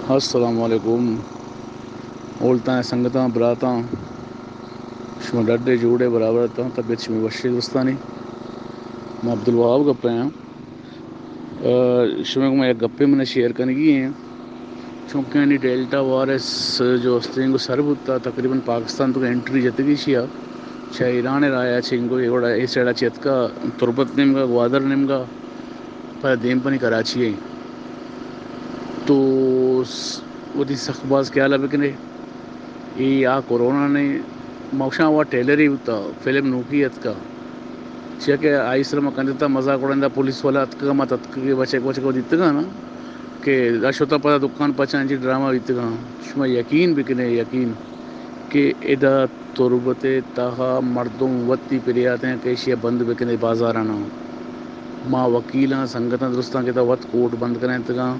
السلام علیکم۔ اولتاں سنگتاں، براتاں، شما ڈڈے جوڑے برابر اتاں، طبیعت شما وشے درستانی؟ ما عبدالوہاب گپ ء آں۔ آ، شما گوں یک گپے من شیئر کنگی ایں۔ چونکہ انی ڈیلٹا وائرس جو استیں گو سر بوتا، تقریباً پاکستان تو انٹری جتگی شیا، چہ ایران رایا چنگو اے وڑا اے سائیڈا چہ اتکا، تربت نیمگا، گوادر نیمگا، پدا دیم پنی کراچی ء۔ تو س-، وتی سخت باز خیال ء بکنے۔ اے آ کورونا نے، ما گوشاں وا ٹریلر ہی بوتا، فلم نوکی اتکا۔ چیا کہ آئی سر ما کندتا مزاق اڑیندا، پولیس والا اتکا، ما تتکا کہ بچک بچک دیتگا نا کہ شتا پدا دکان پچان جی ڈرامہ بیتگا۔ شما یقین بکنے، یقین کہ ادا تربت ء تہا مردم وتی پریاتیں کہ ایشی ء بند بکنے بازارانا۔ ما وکیلاں سنگتاں درستاں کہ تا وت کوٹ بند کنائینتگاں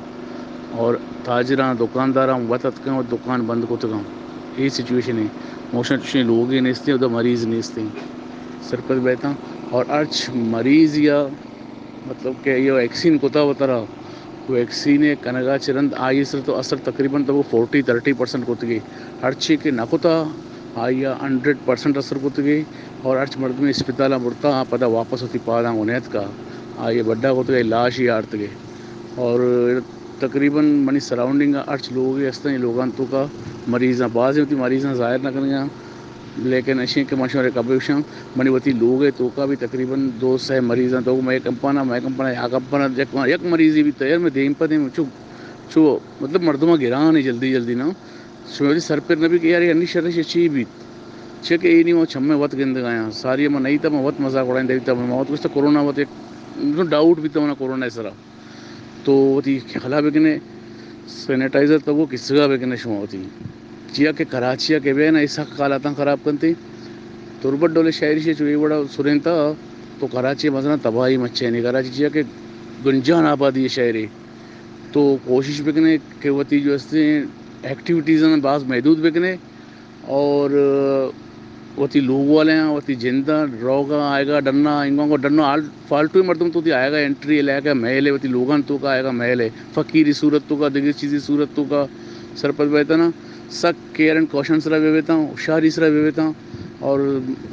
اور تاجراں، دکانداراں وت اتکاں اور دکان بند کتگاں۔ اے سچویشن ہے۔ موشن چوشیں لوگے نیستیں، ادا مریض نیستیں۔ سرپد بیتاں اور ہرچ مریض یا مطلب کہ یہ ویکسین کتا وترا، ویکسین کنگا چہ رند آئی سر تو اثر تقریباً تو فورٹی تھرٹی پرسنٹ کتگی۔ ہرچی کہ نہ کتا، آئی ہنڈریڈ پرسنٹ اثر کتگی اور ہرچ مردم اسپتال برتا، آ پدا واپس ہوتی پاداں گو نیتکا، آئی بڈا کتگی، لاش ہی آرتگی۔ اور تقریباً منی سراؤنڈنگ ہرچ لوگ ہستن، لوگان تو کا مریضاں، بعض ہوتی مریضاں ظاہر نہ کنگا۔ لیکن اشیں کہ من شمارے کبے گوشاں، منی وتی لوگ ء توکا بھی تقریباً دو سہ مریضاں تو مئے کمپانا، مئے کمپانا یا کمپانا یک، یک مریضی بھی تیار میں دیم پہ دیم چو، چو مطلب مردماں گران ہے جلدی جلدی نا۔ شما وتی سر پر نہ بھی کہ یار یہ انی شر چی بیت۔ چہ کہ اے نی ما چمے وت گندگایاں۔ ساری ما نہیں تا، ما وت مزاق اڑائیں دیتا، ما وت گوشتا کورونا وت ایک ڈاؤٹ بیتا منا کورونا سرا۔ تو وتی خیالا بکنے، سینیٹائزر تو وہ کسگا بکنے شما وتی۔ چیا کہ کراچی ء کہ بے نا، اے سک حالاتاں خراب کنتے۔ تربت ڈولے شاعری شے چو اے وڑا سرینتا تو کراچی مثلاً تباہی مچے نے۔ کراچی چیا کہ گنجان آبادی ہے شہرے۔ تو کوشش بکنے کہ وتی جو ہستے ایکٹیویٹیز ہیں باز محدود بکنے۔ اور وتی لوگ والے ہیں، وتی جنداں، روگا، آئیگا، ڈنا، انگو کو ڈنا، آل فالتو مردم تو تی آئیگا، انٹری علاقہ محل ہے، وتی لوگان تو کا آئیگا محل ہے، فقیری صورت تو کا، دگہ چیزی صورت تو کا، سرپد بیتا نا، سک کیئر اینڈ کوشن سرا بے بیتا، ہوشیاری سرا بے بیتا، اور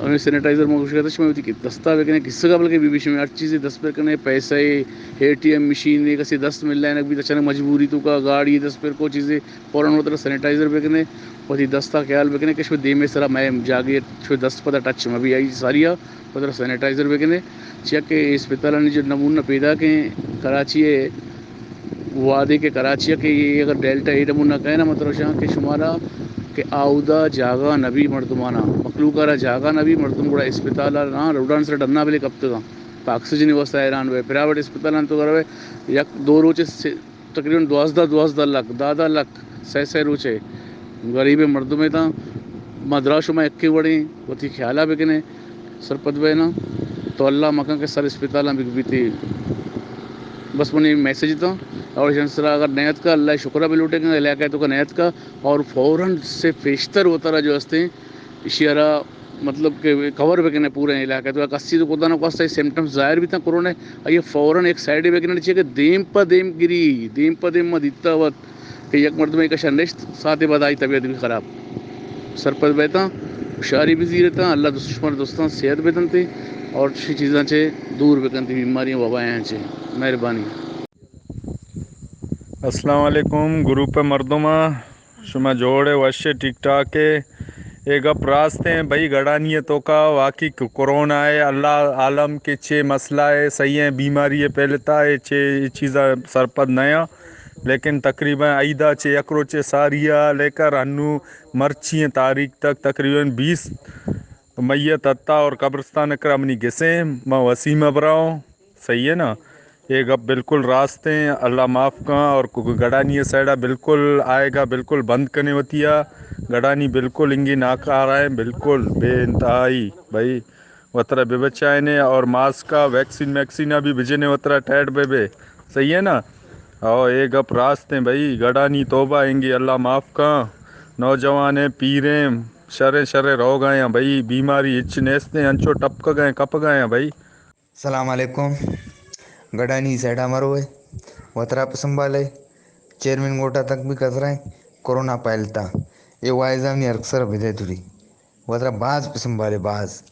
ہمیں سینیٹائزر میں کوشش کرتا، شما وتی دستا بے کنے، کسگا بلکہ بی بی شما ہر چیزی دست پر کنے، پیسے، اے ٹی ایم مشین، کسی دست مل لائنک بھی اچانک مجبوری تو کا، گاڑی دست پر کو چیزیں، فوراً وترا سینیٹائزر بکنے، وتی دستا خیال بکنے کہ شما دیمے سرا مئے جاگے شما دست پدا ٹچ مبی، آئی ساریا وترا سینیٹائزر بکنے۔ چیا کہ اسپتالانی جو نمونہ پیدا کہ کراچی ہے، وعدے کہ کراچی ہے کہ یہ اگر ڈیلٹا اے نمونہ کہنا مطلب شاں کہ شمارا کہ آودا جاگہ نبی مردمانا، مخلوق را جاگہ نبی، مردم گڑا اسپتال نا روڈان سر ڈنا بلے کپتگا، آکسیجن واسطہ حیران ہوئے، پرائیویٹ اسپتالان تو کروے یک دو روچ سے تقریباً دوازدہ، دوازدہ لکھ، دہ دہ لکھ، سہ سہ روچے غریب مردمے تاں۔ ما درا شما یکے وڑیں، وتی خیالا بکنے، سرپد بینا، تو اللہ مکن کہ سر اسپتالاں بک بیتی۔ بس منی میسج تاں، اور جن سرا اگر نیت کا، اللہ شکرہ بلوٹے کہ علاقہ تو کا نیت کا، اور فوراً سے پیشتر وترا جو ہستے، اشیارا مطلب کہ کور بکنے پورے علاقہ تو۔ کسی تو خدا نہ خواستہ سمپٹمز ظاہر بیتا کورونا، آئی فوراً ایک سائیڈ بکنے چاہیے کہ دیم پہ دیم گری، دیم پہ دیم ما دیتا وت کہ یک مردم ایک اشا نشت، ساعت بعد آئی طبیعت بھی خراب۔ سرپد بیتا، ہوشیاری بھی زیرتا، اللہ دوست شمار دوستان صحت بدنتے اور چی چیزاں چے دور بکنتے، بیماریاں وبایاں چے۔ مہربانی۔ السلام علیکم گروپ مردماں، شما جوڑ ئے، وش ئے، ٹھیک ٹھاک ئے؟ اے گپ راست ایں بھئی، گڑانی ءِ توکا واقعی ک-، کورونا ءِ، اللہ عالم کہ چے مسئلہ ءِ، صحیح ایں، بیماری ءِ پھیلتا ءِ، چے اے چیزا سرپد نہ آں، لیکن تقریباً عیدا چے یک روچے ساری ءَ لے کر ہنو مرچی ایں تاریخ تک تقریباً بیست میت ہتا اور قبرستان ءِ کرا منی گسیں، من وسیم ابراہوں۔ صحیح ہے نا؟ اے گپ بالکل راست ایں، اللہ معاف کاں۔ اور ک-، گڑانی ءِ سائیڈا بالکل آئیگا، بالکل بند کنے وتیا۔ گڑانی بالکل انگی ناکارہ ایں، بالکل بے انتہائی۔ بھائی وترا بے بچائینے اور ماسکا، ویکسین میکسین بھی بجنے وترا ٹائٹ بے بے۔ صحیح ہے نا؟ او اے گپ راست ایں بھائی، گڑانی توبہ انگی اللہ معاف کاں۔ نوجوان ایں، پیر ایں، شریں شریں روگ آیاں بھائی، بیماری ہچ نیست ایں، انچو ٹپکگ ایں، کپگ آیاں بھائی۔ سلام علیکم۔ گڑانی سائیڈا مروئے، وترا پہ سنبھالے۔ چیئرمین گوٹا تک بھی کسرائیں، کورونا پھیلتا۔ اے واعظہ نی ہر سر بدے توری۔ وترا باز پہ سنبھالے، باز۔